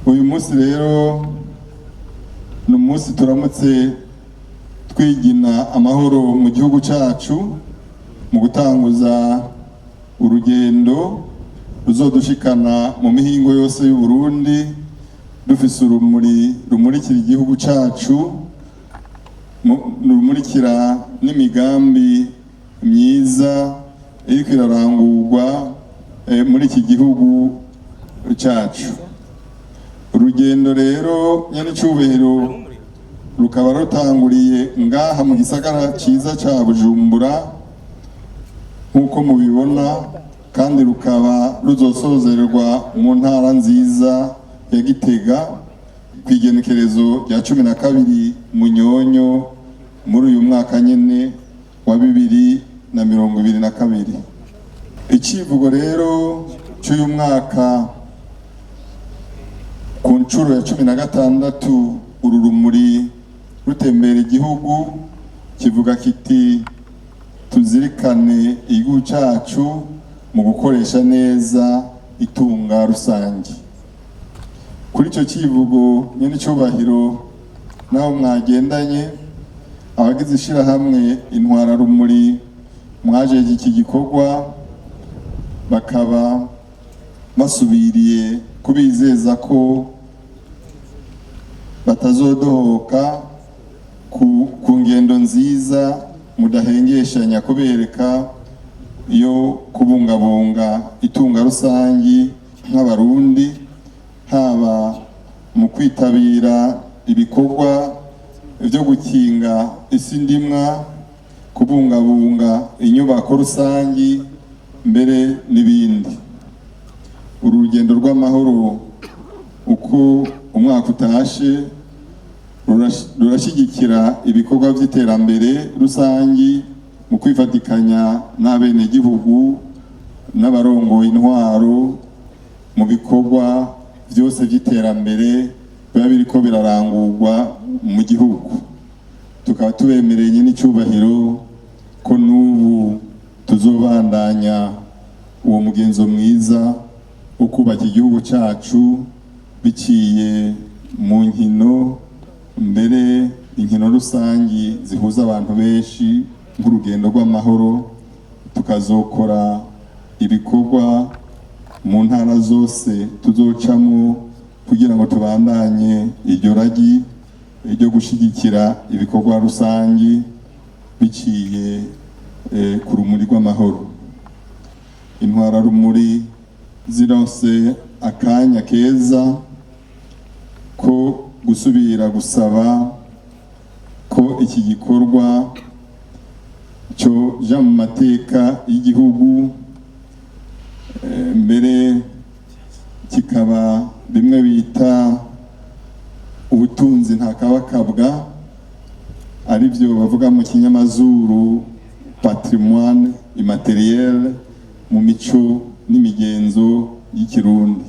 Uyu munsi rero ni umunsi turamutse twigina amahoro mu gihugu cyacu, mu gutanguza urugendo ruzodushikana mu mihingo yose y'u Burundi, dufise urumuri rumurikira igihugu cyacu, rumurikira n'imigambi myiza iriko irarangurwa muri iki gihugu cyacu. Urugendo rero, nyenicubahiro, rukaba rutanguriye ngaha mu gisagara ciza ca Bujumbura nk'uko mubibona, kandi rukaba ruzosozerwa mu ntara nziza ya Gitega ku igenekerezo rya 12 Munyonyo muri uyu mwaka nyene wa 2022. Icivugo rero cy'uyu mwaka ku nshuro ya 16 uru rumuri rutembera igihugu kivuga kiti: "Tuzirikane igihugu cyacu mu gukoresha neza itunga rusange." Kuri icyo kivugo, nyene icyubahiro naho mwagendanye, abagize ishirahamwe Intwararumuri mwajeje iki gikorwa bakaba basubiriye kubizeza ko batazodohoka ku ngendo nziza mudahengeshanya kubereka yo kubungabunga itunga rusangi nk'Abarundi, haba mu kwitabira ibikorwa byo gukinga isi ndimwa, kubungabunga inyubako rusangi, mbere n'ibindi. Uru rugendo rw'amahoro, uko umwaka utashe, rurashyigikira ibikorwa by'iterambere rusangi mu kwifatikanya n'abenegihugu n'abarongoye intwaro mu bikorwa byose by'iterambere biba biriko birarangurwa mu gihugu. Tukaba tubemereye n'icyubahiro ko n'ubu tuzobandanya uwo mugenzo mwiza wo kubaka igihugu cyacu biciye mu nkino, mbere inkino rusangi zihuza abantu benshi nk'urugendo rw'amahoro. Tukazokora ibikorwa mu ntara zose tuzocamo kugira ngo tubandanye iryo ragi ryo gushyigikira ibikorwa rusangi biciye ku rumuri rw'amahoro. Intwararumuri zironse akanya keza ko gusubira gusaba ko iki gikorwa cyoja mu mateka y'igihugu, mbere kikaba bimwe bita ubutunzi ntakabakabwa, aribyo bavuga mu kinyamazuru patrimoine immatériel mu mico n'imigenzo y'Ikirundi.